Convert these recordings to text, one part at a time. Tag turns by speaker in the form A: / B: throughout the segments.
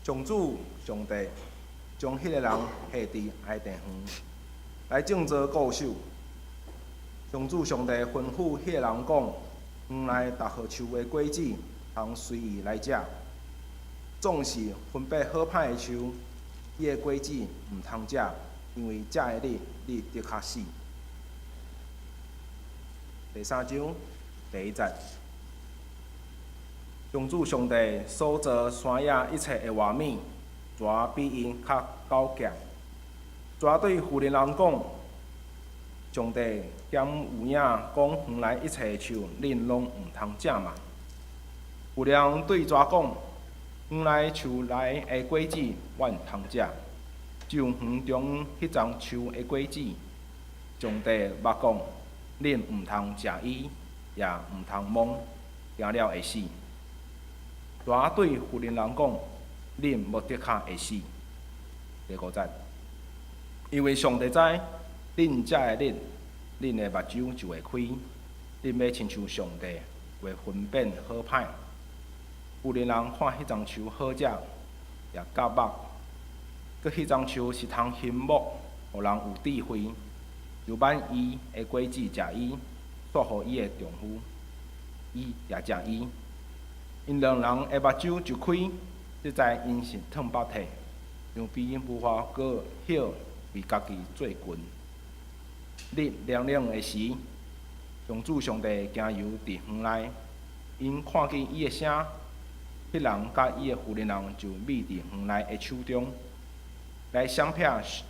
A: 上主上帝將彼个人下佇伊甸園，來種植固守。上主上帝吩咐彼個人講：園內逐號樹的果子，通隨意來食，總是分別好歹的樹，伊的果子毋通食，因為食的日，你的確死。第三章第一節。上主上帝所造山野一切的活物，蛇比𪜶較狡黠。蛇對婦人人講：上帝敢有影講園內一切的樹，恁攏毋通食嗎？婦人對蛇講：園內樹內的果子，阮通食，只有園中彼欉樹的果子，上帝捌講，恁毋通食伊，也毋通摸，驚了會死。蛇對婦人人講：恁無的確會死。第五節，因為上帝知，恁食的日，恁的目睭就會開，恁欲親像上帝，會分辨好歹。婦人人看彼欉樹好食，也夾目，閣彼欉樹是通欣目，予人有智慧，就挽伊的果子食伊，煞予伊的丈夫，伊也食伊。𪜶兩人的目睭就開，才知𪜶是褪腹體，就編無花果葉為家己做裙。日涼涼的時，上主上帝行遊佇園內，𪜶看見伊的聲，彼人佮伊的婦人人就覕佇園內的樹中，來閃避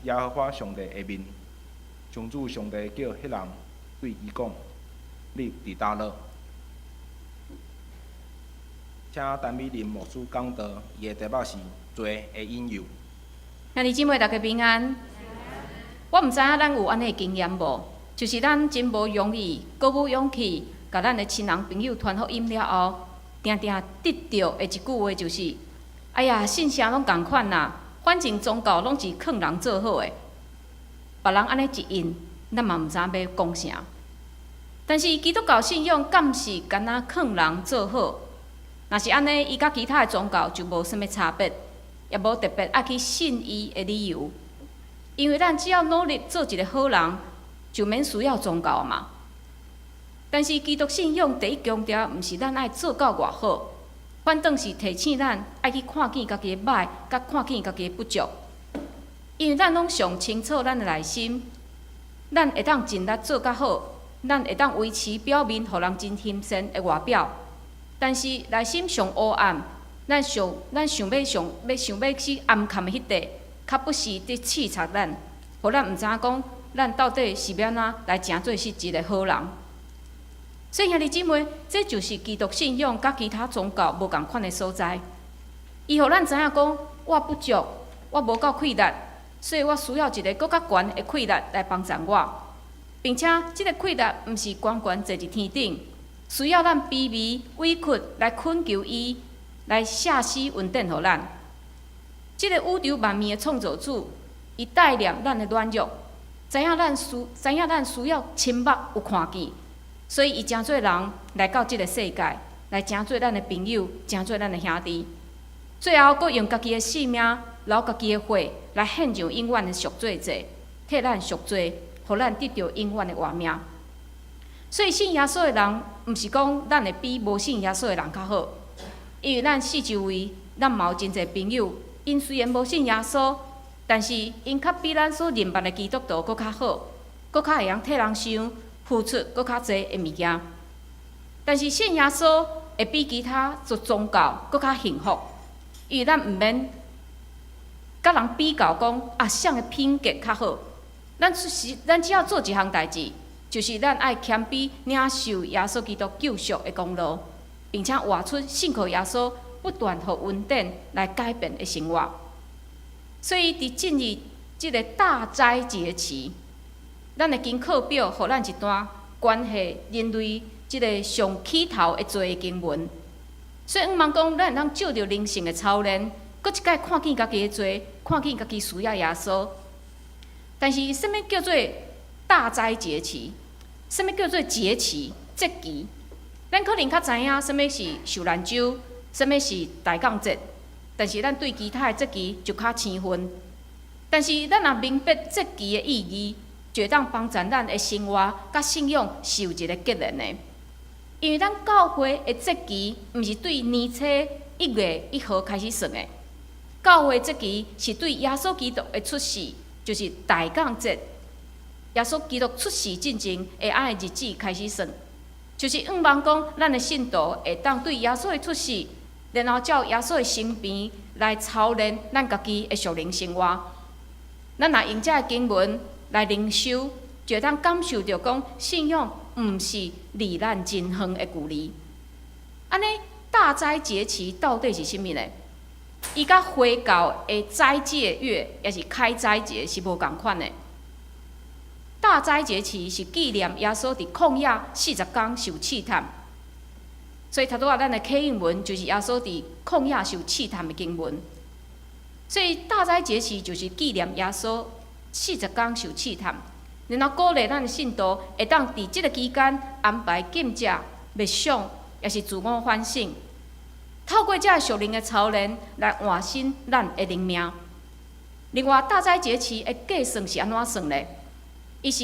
A: 耶和華上帝的面。上主上帝叫彼人對伊講：你佇佗落？請陳美玲牧師講道，伊的題目是罪的引誘。
B: 兄弟姊妹，大家平安。我毋知影咱有按呢經驗無？就是咱真無容易，閣無勇氣，共咱的親人朋友傳福音了後，定定得著的一句話就是：哎呀，信啥攏仝款啦，反正宗教攏是勸人做好的。別人按呢一應，咱嘛毋知影欲講啥。但是基督教信仰敢是干焦勸人做好？若是按呢，伊佮其他的宗教就無啥物差別，也無特別愛去信伊的理由。因為咱只要努力做一個好人，就免需要宗教嘛。但是基督信仰第一強調，毋是咱愛做到偌好，反倒是提醒咱愛去看見家己的䆀，佮看見家己的不足。因為咱攏上清楚咱的內心，咱會當盡力做較好，咱會當維持表面予人真欣羨的外表。但是內心上黑暗，咱想欲去掩崁的彼塊，較不時佇刺插咱，予咱毋知影講，咱到底是欲按怎來成做是一個好人。所以兄弟姊妹，這就是基督信仰佮其他宗教無仝款的所在。伊予咱知影講，我不足，我無夠氣力，所以我需要一个閣較懸的氣力來幫助我，並且這个氣力毋是懸懸坐佇天頂。需要咱卑微委屈來懇求伊，來下施恩典予咱。這个宇宙萬物的創造主，伊帶念咱的軟弱，知影咱需要親目有看見，所以伊成做人來到這个世界，來成做咱的朋友，成做咱的兄弟。最後，閣用家己的性命，流家己的血，來獻上永遠的贖罪祭，替咱贖罪，予咱得著永遠的活命。所以信耶穌的人，毋是講咱會比無信耶穌的人較好，因為咱四周圍，咱嘛有真濟朋友，𪜶雖然無信耶穌，但是𪜶較比咱所認捌的基督徒閣較好，閣較會曉替人想，付出閣較濟的物件。但是信耶穌會比其他做宗教閣較幸福，因為咱毋免佮人比較講啊，誰的品格較好。咱只要做一項代誌，就是咱愛謙卑領受耶穌基督救贖的功勞，並且活出信靠耶穌不斷予恩典來改變的生活。所以，佇進入這个大齋節期，咱的經課表予咱一段關係人類這个上起頭的罪的經文。所以，向望講，咱會當藉著靈性的操練，閣一擺看見家己的罪，看見家己需要耶穌。但是，啥物叫做大齋節期？啥物叫做節期？節期？咱可能較知影啥物是受難週，啥物是大降節。但是咱對其他的節期就較生分。但是咱若明白節期的意義，就會當幫助咱的生活佮信仰是有一个結連的。因為咱教會的節期，毋是對年初1月1號開始算的。教會節期是對耶穌基督的出世，就是大降節。耶穌基督出世進前的按呢日子開始算，就是向望講，咱的信徒會當對耶穌的出世，然後照耶穌的生平來操練咱家己的屬靈生活。咱若用這个經文來靈修，就會當感受著講，信仰毋是離咱真遠的距離。按呢，大齋節期到底是啥物呢？伊佮回教的齋戒月，抑是開齋節是無仝款的。大齋節期是紀念耶穌佇曠野四十工受試探，所以頭拄仔咱的啟應文就是耶穌佇曠野受試探的經文。所以大齋節期就是紀念耶穌四十工受試探，然後鼓勵咱的信徒會當佇這个期間安排禁食、默想，抑是自我反省，透過這个屬靈的操練來換新咱的靈命。另外，大齋節期的計算是按怎算呢？伊是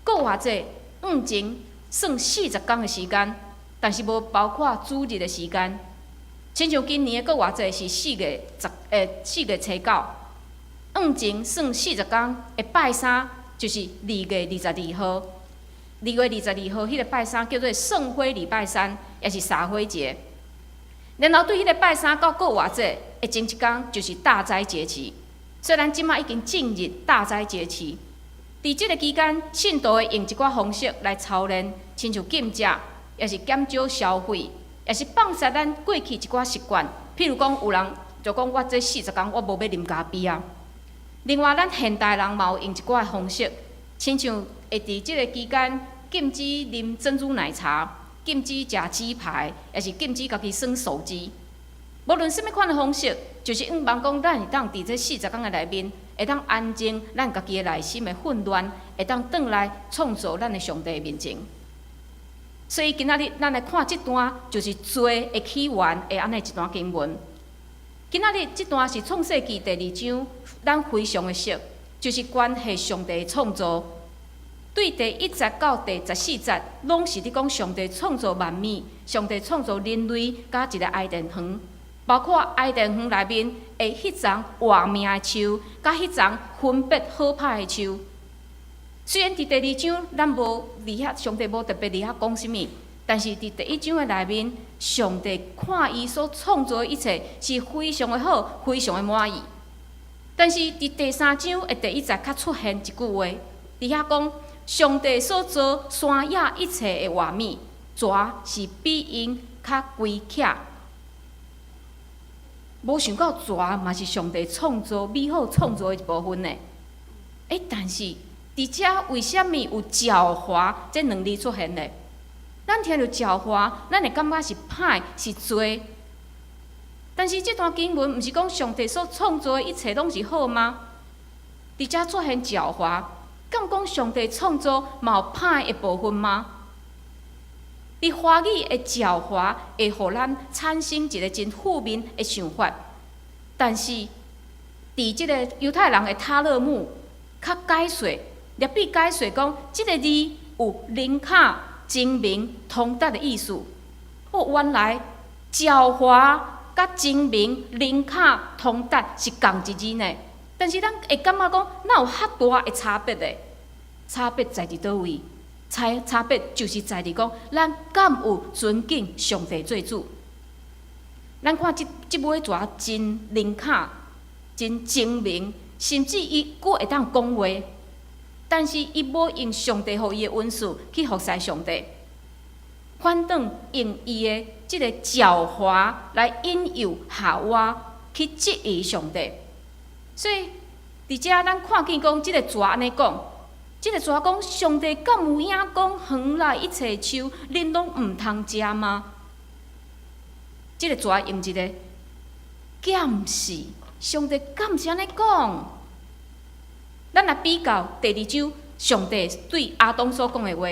B: 復活節往前算四十工的時間，但是無包括主日的時間。親像今年的復活節是4月初9，往前算四十工的拜三就是二月二十二號。二月二十二號彼个拜三叫做聖灰禮拜三，抑是灑灰節。然後對彼个拜三到復活節的前一工，就是大齋節期。雖然這馬已經進入大齋節期，佇這个期間，信徒會用一寡方式來操練，親像禁食，抑是減少消費，抑是放捨咱過去一寡習慣。譬如講，有人就講我這四十工我無欲啉咖啡啊。另外，咱現代人嘛有用一寡方式，親像會佇這个期間禁止啉珍珠奶茶，禁止食雞排，抑是禁止家己耍手機。無論啥物款的方式，就是向望講，咱會當佇這四十工的內面，會當安靜咱家己的內心的混亂，會當轉來創造咱的上帝面前。所以今仔日咱來看這段，就是罪的起源的按呢一段經文。今仔日這段是創世記第二章，咱非常的熟，就是關係上帝的創造。對第1節到第14節，攏是佇講上帝創造萬物，上帝創造人類，佮一个伊甸園，包括伊甸園內面的彼叢活命的樹，佮彼叢分別好歹的樹。雖然佇第二章咱無佇遐，上帝無特別佇遐講啥物，但是佇第一章的內面，上帝看伊所創造的一切是非常的好，非常的滿意。但是佇第三章的第1節，較出現一句話，佇遐講，上帝所造山野一切的活物，蛇是比𪜶較乖巧。無想到蛇嘛是上帝創造美好創造的一部分呢。欸，但是佇遮為啥物有狡猾這兩字出現呢？咱聽著狡猾，咱會感覺是歹是罪。但是這段經文毋是講上帝所創造的一切攏是好嗎？佇遮出現狡猾，敢講上帝創造嘛有歹的部分嗎？佇華語的狡猾會予咱產生一个真負面的想法，但是佇這个猶太人的塔勒木較解說，拉比解說講，這个字有靈巧、精明、通達的意思。哦，原來狡猾佮精明、靈巧、通達是仝一字呢。但是咱會感覺講，哪有遐大的差別呢？差別在佇佗位？差別就是在佇講，咱敢有尊敬上帝做主？咱看這尾蛇真靈巧、真精明，甚至伊閣會當講話，但是伊無用上帝予伊的恩賜去服侍上帝，反轉用伊的這个狡猾來引誘夏娃去質疑上帝。所以佇遮咱看見講，這个蛇按呢講，這个蛇講，上帝敢有影講園內一切樹，恁攏毋通食嗎？這个蛇用一個敢是，上帝敢是按呢講？咱來比較第二章，上帝對亞當所講的話，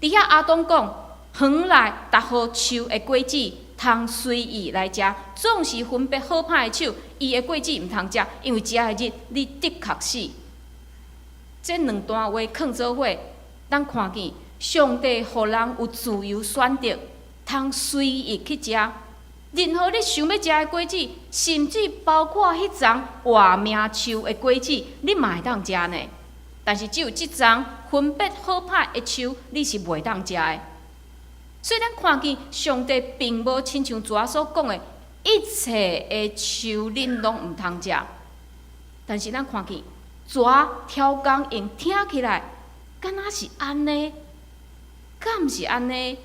B: 佇遐亞當講，園內逐棵樹的果子，通隨意來食，總是分別好歹的樹，伊的果子毋通食，因為食的日你的確死。這兩段話囥做伙，咱看見上帝予人有自由選擇，通隨意去食。任何你想欲食的果子，甚至包括彼叢活命樹的果子，你嘛會當食呢。但是只有這叢分別好歹的樹，你是袂當食的。所以咱看見上帝並無親像蛇所講的，一切的樹恁攏毋通食。但是咱看見蛇刁工用聽起來，敢若是按呢？敢是按呢？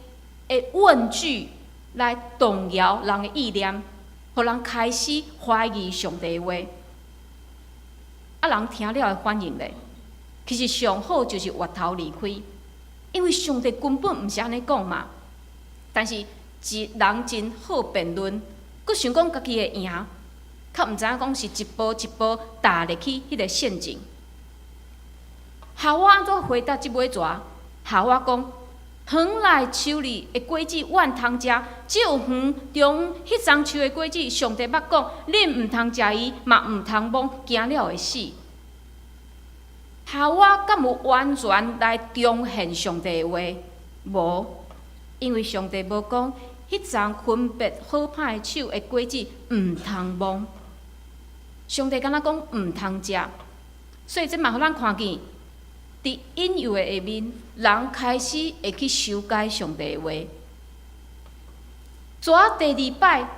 B: 的問句來動搖人的意念，予人開始懷疑上帝的話。啊，人聽了的反應咧，其實上好就是越頭離開，因為上帝根本毋是按呢講嘛。但是一人真好辯論，閣想講家己會贏，較毋知影講是一步一步踏入去彼个陷阱。夏娃按怎回答這尾蛇？夏娃講：園內樹裡的果子阮通食，只有園中彼叢樹的果子，上帝捌講，恁毋通食伊，嘛毋通摸，驚了會死。夏娃敢有完全來重現上帝的話？無，因為上帝無講，彼叢分別好歹的樹的果子毋通摸。上帝敢若講毋通食，所以這嘛予咱看見，佇引誘的下面，人開始會去修改上帝的話。蛇第二擺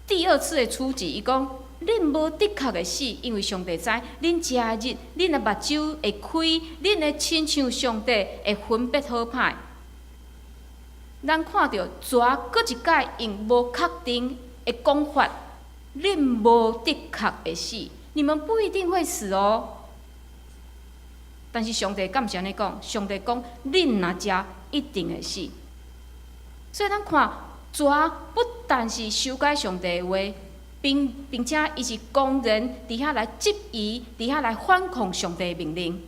B: 第二次的出擊，伊講：恁無的確會死，因為上帝知恁食的日，恁的目睭會開，恁會親像上帝會分別好歹。咱看著蛇閣一擺用無確定的講法，恁無的確會死，你們不一定會死哦。但是上帝敢毋是按呢講？上帝講，恁若食，一定會死。所以咱看蛇不但是修改上帝的話，並且伊是公然佇遐來質疑，佇遐來反抗上帝的命令。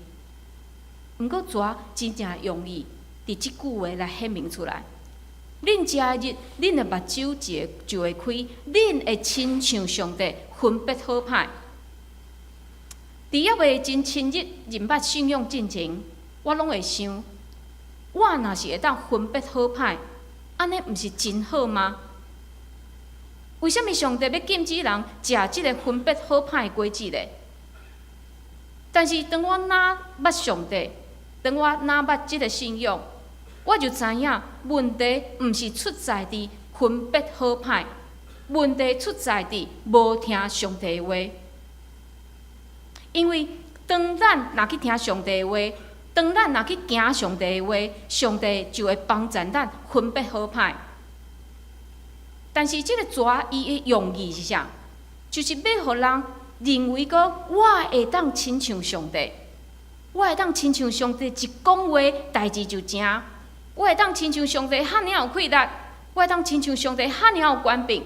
B: 毋過蛇真正容易佇這句話來顯明出來。恁食的日，恁的目睭就會開，恁會親像上帝分別好歹。佇猶未真深入認捌信仰進前，我攏會想，我若是會當分別好歹，按呢毋是真好嗎？為啥物上帝欲禁止人食這个分別好歹的果子咧？但是當我若捌上帝，當我若捌這个信仰，我就知影問題毋是出在佇分別好歹，問題出在佇無聽上帝的話。因為當咱若去聽上帝的話，當咱若去行上帝的話，上帝就會幫助咱分別好歹。但是這个蛇伊的用意是啥？就是欲予人認為講，我會當親像上帝，我會當親像上帝一講話，代誌就成。我會當親像上帝遐爾有氣力，我會當親像上帝遐爾有權柄。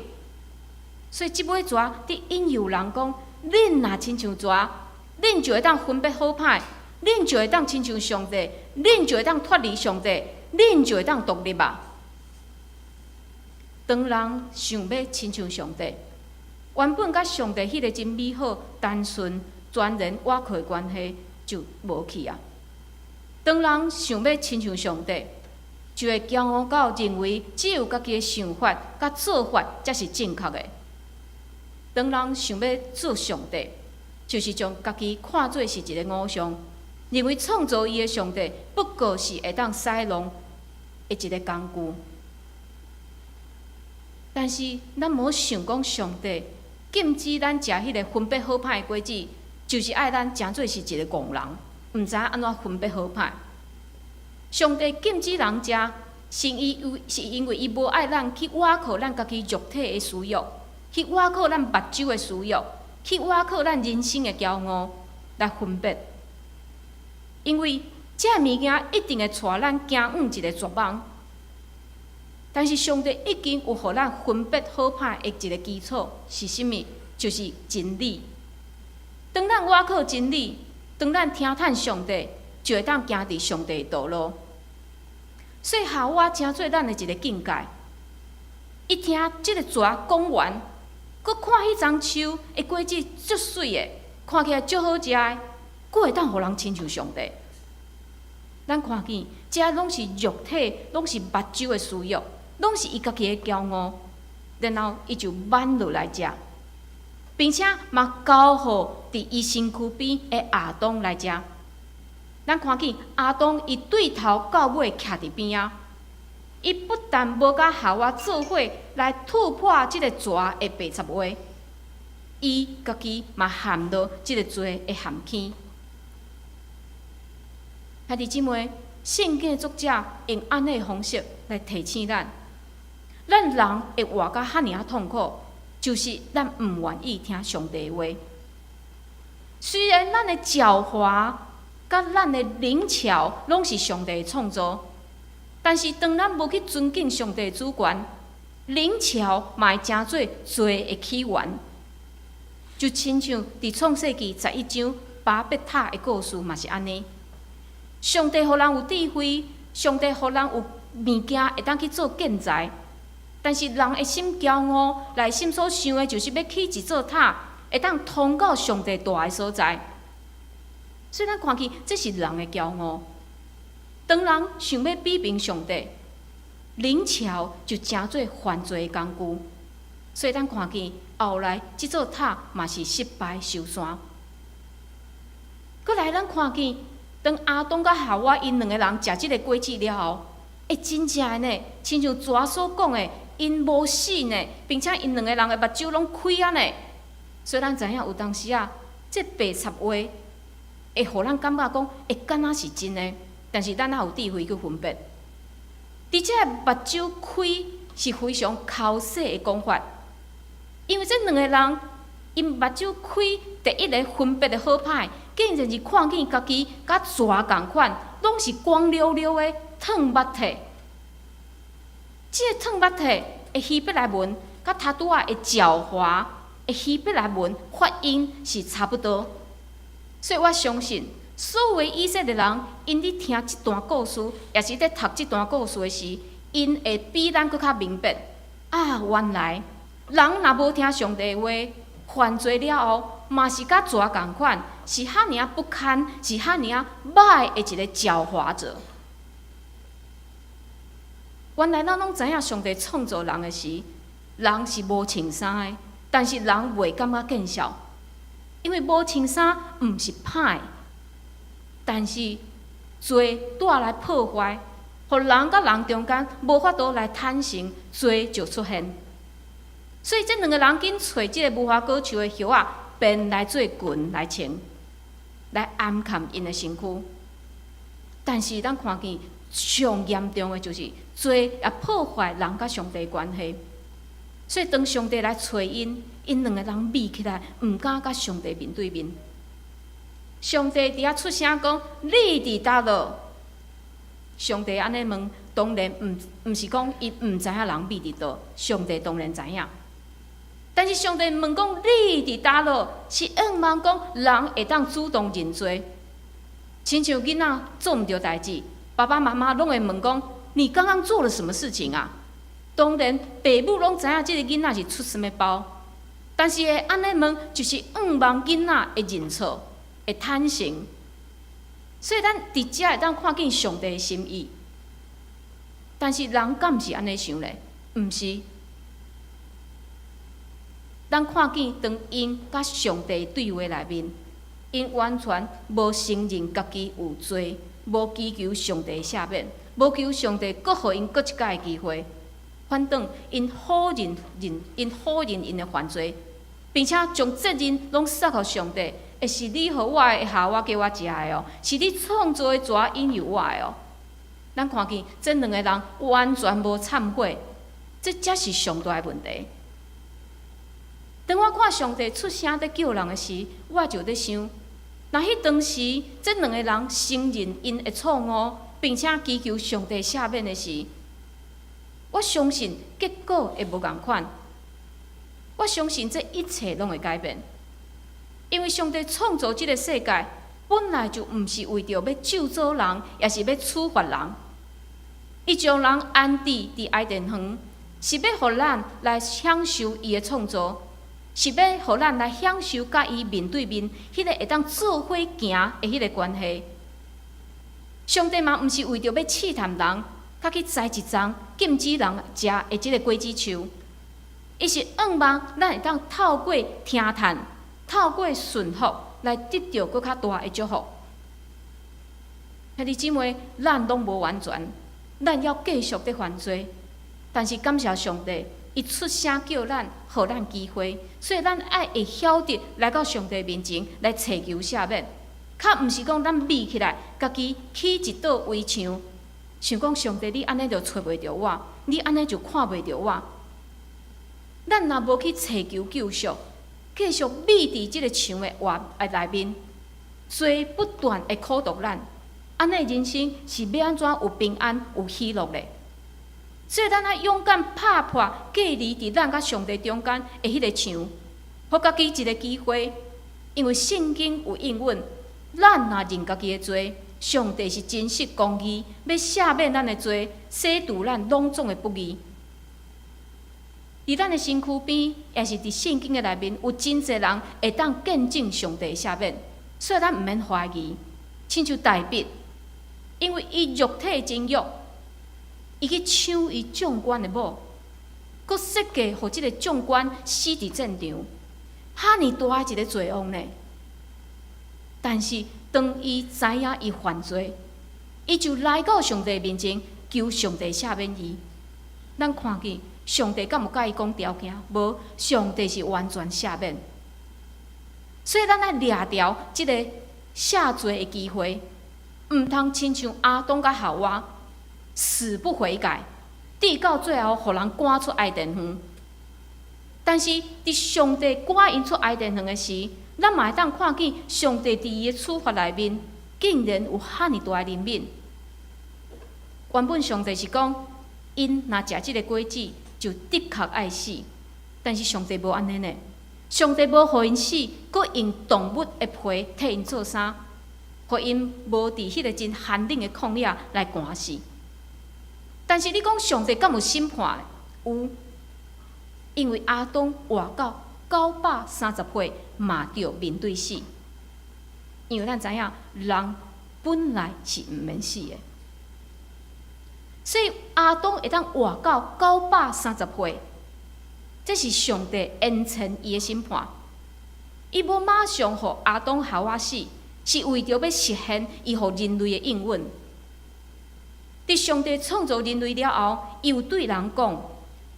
B: 所以這尾蛇佇引誘人講，恁若親像蛇，恁就會當分別好歹，恁就會當親像上帝，恁就會當脫離上帝，恁就會當獨立啊！當人想欲親像上帝，原本佮上帝彼个真美好、單純、全然倚靠的關係就無去啊！當人想欲親像上帝，就會驕傲到認為只有家己的想法佮做法才是正確的。當人想欲做上帝，就是將家己看做是一个偶像，認為創造伊的上帝不過是會當使弄的一个工具。但是咱無想講上帝禁止咱食彼个分別好歹的果子，就是愛咱成做是一个戇人，毋知影按怎分別好歹。上帝禁止人食，是因為伊無愛咱去倚靠咱家己肉體的私欲，去倚靠咱目睭的私欲，去倚靠咱人生的驕傲來分別。因為這个物件一定會帶咱行往一个絕望。但是上帝已經有予咱分別好歹的一个基礎，是啥物？就是真理。當咱倚靠真理，當咱聽趁上帝，就會當行佇上帝的道路。所以夏娃成做咱的一个鏡誡。伊聽聽這个蛇講完，閣看彼欉樹的果子足媠的，看起來足好食的，閣會當予人親像上帝。咱看見，這攏是肉體，攏是目睭的私欲，攏是伊家己的驕傲。然後伊就挽落來食，並且嘛交予佇伊身軀邊的亞當來食。咱看見亞當伊對頭到尾徛佇邊仔，伊不但無佮夏娃做伙來突破這个蛇的白賊話，伊家己嘛陷落這个罪的陷坑。兄弟姊妹，聖經作者用按呢方式來提醒咱：咱人會活甲遐爾仔痛苦，就是咱毋願意聽上帝話。雖然咱的狡猾、佮咱的靈巧攏是上帝創造，但是當咱無去尊敬上帝主權，靈巧嘛會成做罪的起源。就親像佇創世記11章巴別塔的故事嘛是按呢。上帝予人有智慧，上帝予人有物件會當去做建材，但是人的心驕傲，內心所想的就是欲起一座塔，會當通到上帝蹛的所在。所以咱看見這是人的驕傲。當人想欲比拼上帝，靈巧就成做犯罪的工具。所以咱看見後來這座塔嘛是失敗收山。閣來咱看見，當亞當佮夏娃𪜶兩个人食這个果子了後，欸，真正的呢，親像蛇所講的，𪜶無死呢，並且𪜶兩个人的目睭攏開啊呢。所以咱知影有當時啊，這白賊話會予咱感覺講，會敢若是真的，但是咱也有智慧去分辨。佇這个目睭開是非常剾洗的講法，因為這兩個人𪜶目睭開，第一个分別的好歹，竟然是看見家己佮蛇仝款，攏是光溜溜的褪目體。這个褪目體的希伯來文，佮頭拄仔的狡猾的希伯來文發音是差不多，所以我相信所有的以色列人，𪜶佇聽這段故事，抑是佇讀這段故事的時，𪜶會比咱閣較明白。啊，原來人若無聽上帝話，犯罪了後，嘛是佮蛇仝款，是遐爾仔不堪，是遐爾仔歹的一个狡猾者。原來咱攏知影，上帝創造人的時，人是無穿衫的，但是人袂感覺見笑，因為無穿衫毋是歹，但是罪帶來破壞，予人佮人中間無法度來坦誠，罪就出現。所以這兩个人緊揣這个無花果樹的葉仔，編來做裙來穿，來掩蓋𪜶的身軀。但是咱看見上嚴重的就是罪也破壞人佮上帝關係。所以當上帝來揣𪜶，𪜶兩个人覕起來，毋敢佮上帝面對面。上帝佇遐出聲講：“你佇佗落？”上帝按呢問，當然毋是講伊毋知影人覕佇佗，上帝當然知影。但是上帝問講：“你佇佗落？”是向望講人會當主動認罪。親像囡仔做毋著代誌，爸爸媽媽攏會問講：“你剛剛做了什麼事情啊？”當然，爸母攏知影這个囡仔是出啥物包，但是會按呢問，就是向望囡仔會認錯，會坦誠。所以咱佇遮會當看見上帝的心意，但是人敢是按呢想咧？毋是。咱看見當𪜶佮上帝對話內面，𪜶完全無承認家己有罪，無祈求上帝赦免，無求上帝閣予𪜶閣一擺機會。反轉𪜶否認𪜶的犯罪，並且將責任攏捒予上帝。欸，是你予我的夏娃叫我食的哦，是你創造的蛇引誘我的哦。咱看見這兩个人完全無懺悔，這才是上大的問題。當我看上帝出聲佇叫人的時，我就佇想，若彼當時這兩个人承認𪜶的錯誤，並且祈求上帝赦免的時，我相信結果會無仝款。我相信這一切攏會改變，因為上帝創造這个世界，本來就毋是為著欲咒詛人，抑是欲處罰人。伊將人安置佇伊甸園，是欲予咱來享受伊的創造，是欲予咱來享受佮伊面對面，彼個會當做伙行的彼個關係。上帝嘛，毋是為著欲試探人，才去栽一叢禁止人食的這個果子樹。伊是向望咱會當透過聽勸、透過順服來得著閣較大的祝福。兄弟姊妹，咱攏無完全，咱猶繼續佇犯罪。但是感謝上帝，伊出聲叫咱，予咱機會，所以咱愛會曉得來到上帝面前來尋求赦免，較毋是講咱覕起來，家己起一道圍牆，想講上帝你按呢就揣袂著我，你按呢就看袂著我。咱若無去尋求救贖，繼續覕佇這个牆的外的內面，罪不斷會苦毒咱，按呢人生是欲按怎有平安、有喜樂咧？所以咱愛勇敢拍破隔離佇咱佮上帝中間的彼个牆，予家己一个機會。因為聖經有應允，咱若認家己的罪，上帝是真實公義，欲赦免咱的罪，洗除咱攏總的不義。佇咱的身軀邊，抑是佇聖經的內面，有真濟人會當見證上帝赦免，所以咱毋免懷疑。親像大衛，因為伊肉體情欲，伊去搶伊將官的某，閣設計予這个將官死佇戰場，遐爾大一个罪王呢。但是當伊知影伊犯罪，伊就來到上帝面前求上帝赦免伊。咱看見上帝敢有佮伊講條件？無，上帝是完全赦免。所以咱愛掠牢這个赦罪的機會，毋通親像亞當佮夏娃，死不悔改，直到最後，予人趕出伊甸園。但是，佇上帝趕𪜶出伊甸園的時，咱嘛會當看見上帝佇伊的處罰內面，竟然有遐爾大的憐憫。原本上帝是講，𪜶若食這个果子，就的確愛死。但是上帝無按呢呢，上帝無予𪜶死，閣用動物的皮替𪜶做衫，予𪜶無佇彼个真寒冷的曠野來寒死。但是你講上帝敢有審判？有，因為亞當活到930歲，嘛著面對死。因為咱知影，人本來是毋免死的，所以亞當會當活到九百三十歲，這是上帝延遲伊的審判。伊無馬上予亞當夏娃死，是為著欲實現伊予人類的應允。佇上帝創造人類了後，伊有對人講，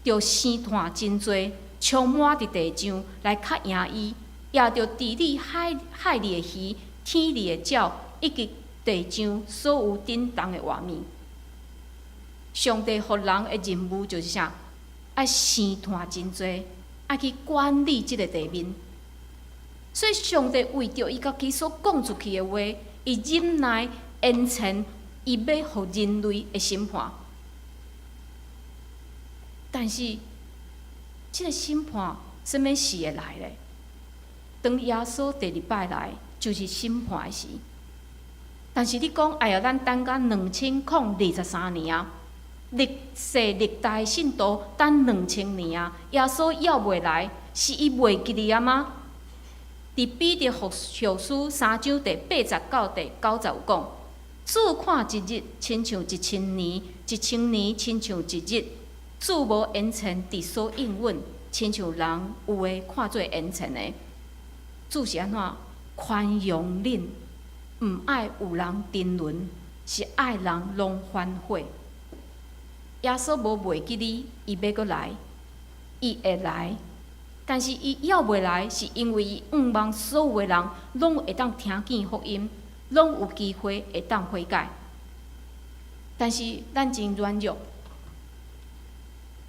B: 著生湠真濟，充滿佇地上來較贏伊，也著治理海海裡的魚、天裡的鳥，以及地上所有振動的活物。上帝予人的任務就是啥？愛生湠真濟，愛去管理這个地面。所以上帝為著伊家己所講出去的話，伊忍耐延遲。伊欲予人類的審判，但是這个審判啥物時會來咧？當耶穌第二擺來，就是審判的時。但是你講，哎呀，咱等甲2023年啊，歷世歷代信徒等2000年啊，耶穌猶未來，是伊袂記得啊嗎？佇彼得後書三章第八節到第九節有講。主看一日，親像一千年；一千年，親像一日。主無延遲，佇所應允，親像人有的看做延遲的。主是按怎寬容恁，毋愛有人沉淪，是愛人攏反悔。耶穌無袂記你，伊欲閣來，伊會來，但是伊猶未來，是因為伊向望所有的人攏會當聽見福音。攏有機會會當悔改，但是咱真軟弱，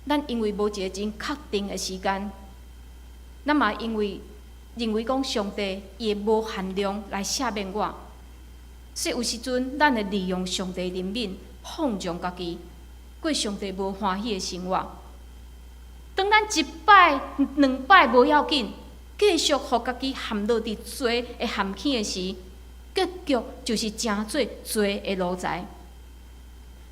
B: 咱因為無一个真確定的時間，咱嘛因為認為講上帝伊會無限量來赦免我，所以有時陣咱會利用上帝憐憫放縱家己，過上帝無歡喜的生活。當咱一擺、兩擺無要緊，繼續予家己陷落佇罪的陷坑的時，結局就是成做罪的奴才。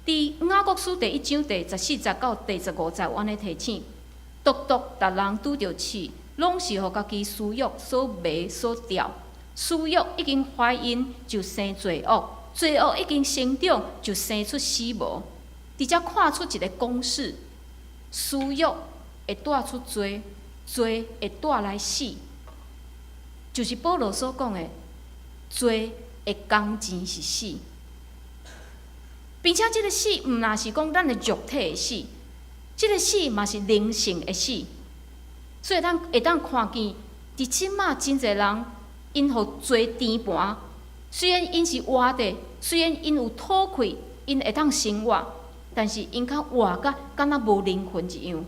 B: 佇雅各書第一章第14節到第15節有按呢提醒：獨獨逐人拄著試，攏是予家己私欲所迷所釣。私欲已經懷孕，就生罪惡；罪惡已經生長，就生出死亡。佇遮看出一个公式：私欲會帶出罪，罪會帶來死。就是保羅所講的，罪的工錢是死，並且這个死毋但是講咱的肉體的死，這个死嘛是靈性的死。所以咱會當看見，佇這馬真濟人，𪜶予罪纏盤，雖然𪜶是活的，雖然𪜶有吐氣，𪜶會當生活，但是𪜶較活甲敢若無靈魂一樣。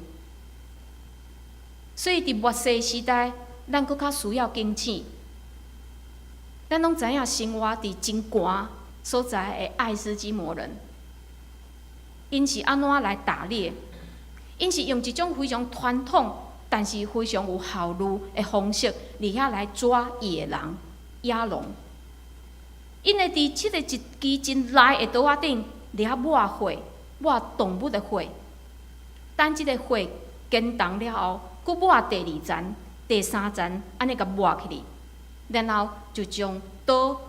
B: 所以佇末世時代，咱閣較需要警醒。咱攏知影生活佇真寒所在的愛斯基摩人，𪜶是按怎來打獵？𪜶是用一種非常傳統，但是非常有效率的方式，佇遐來抓野狼、野狼。𪜶會佇這個一支真利的刀仔頂，佇遐抹血，抹動物的血。等這個血乾凍了後，閣抹第二層、第三層，按呢共抹起去，然後就將刀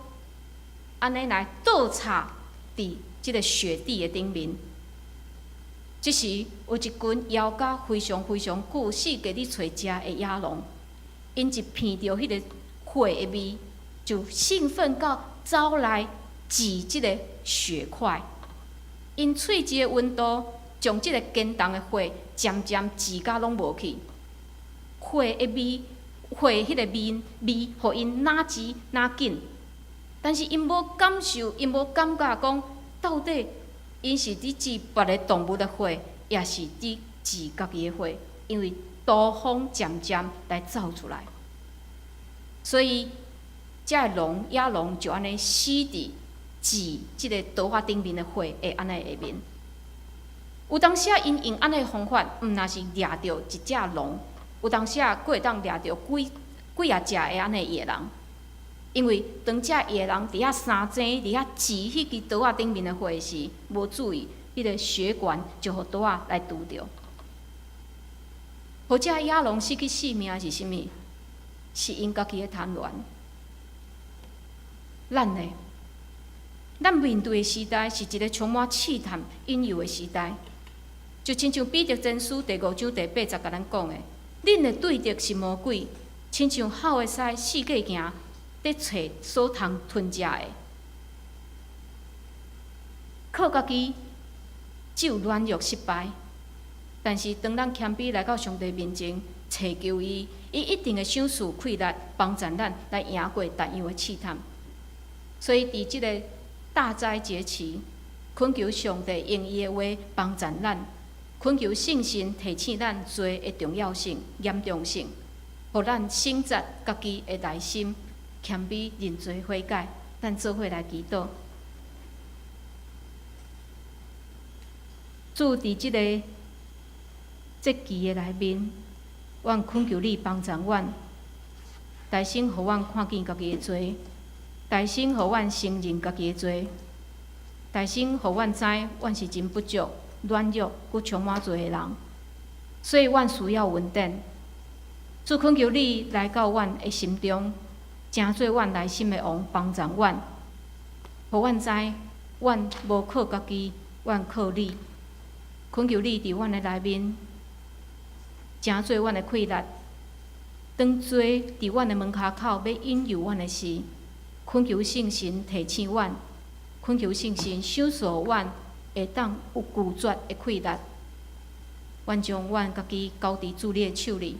B: 按呢來倒插佇這个雪地的頂面。這時有一群枵甲非常非常久，四界咧揣食的野狼，𪜶一鼻著彼个血的味，就興奮到走來舌這个血塊。𪜶喙舌的溫度，將這个乾凍的血漸漸舌甲攏無去。血的味，血彼个味味，予𪜶若舌若緊，但是𪜶無感受，𪜶無感覺講到底𪜶是佇舌別个動物的血，抑是佇舌家己的血，因為刀鋒漸漸來走出來，所以這个狼野狼就按呢死佇舌這个刀仔頂面的血的按呢下面。有當時啊，𪜶用按呢方法，毋但是掠著一隻狼，有當時啊，閣會當掠著幾幾仔隻的按呢野狼。因為當這野狼佇遐相爭，佇遐舌彼支刀仔頂面的血時，無注意，彼个血管就予刀仔來揬著。予這野狼失去性命是啥物？是𪜶家己的貪戀。咱呢？咱面對的時代是一个充滿試探、引誘的時代，就親像彼得前書第五章第八節共咱講的：恁的對敵是魔鬼，親像吼的獅四界行，佇揣所通吞食的。靠家己只有軟弱失敗，但是當咱謙卑來到上帝面前，尋求伊，伊一定會賞賜氣力，幫助咱來贏過逐樣的試探。所以，佇這个大齋節期，懇求上帝用伊的話幫助咱，懇求聖神提醒咱罪的重要性、嚴重性，予咱省察家己的內心，謙卑認罪悔改。咱做伙來祈禱。主，佇這个節期的內面，阮懇求你幫助阮，提醒予阮看見家己的罪，提醒予阮承認家己的罪，提醒予阮知，阮是真不足、軟弱、閣充滿罪的人，所以阮需要恩典。主，懇求你來到阮的心中，成做阮內心的王，幫助阮，予阮知，阮無靠家己，阮靠你。懇求你佇阮的內面，成做阮的氣力。當罪佇阮的門跤口欲引誘阮的時，懇求聖神提醒阮，懇求聖神賞賜阮會當有拒絕的氣力。阮將阮家己交佇主你的手裡，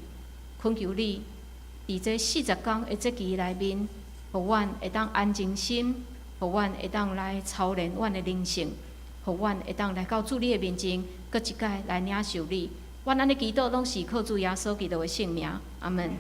B: 懇求你佇這40工的節期內面，予阮會當安靜心，予阮會當來操練阮的靈性，予阮會當來到主你的面前，閣一擺來領受你。阮按呢祈禱，攏是靠主耶穌基督的聖名。阿門。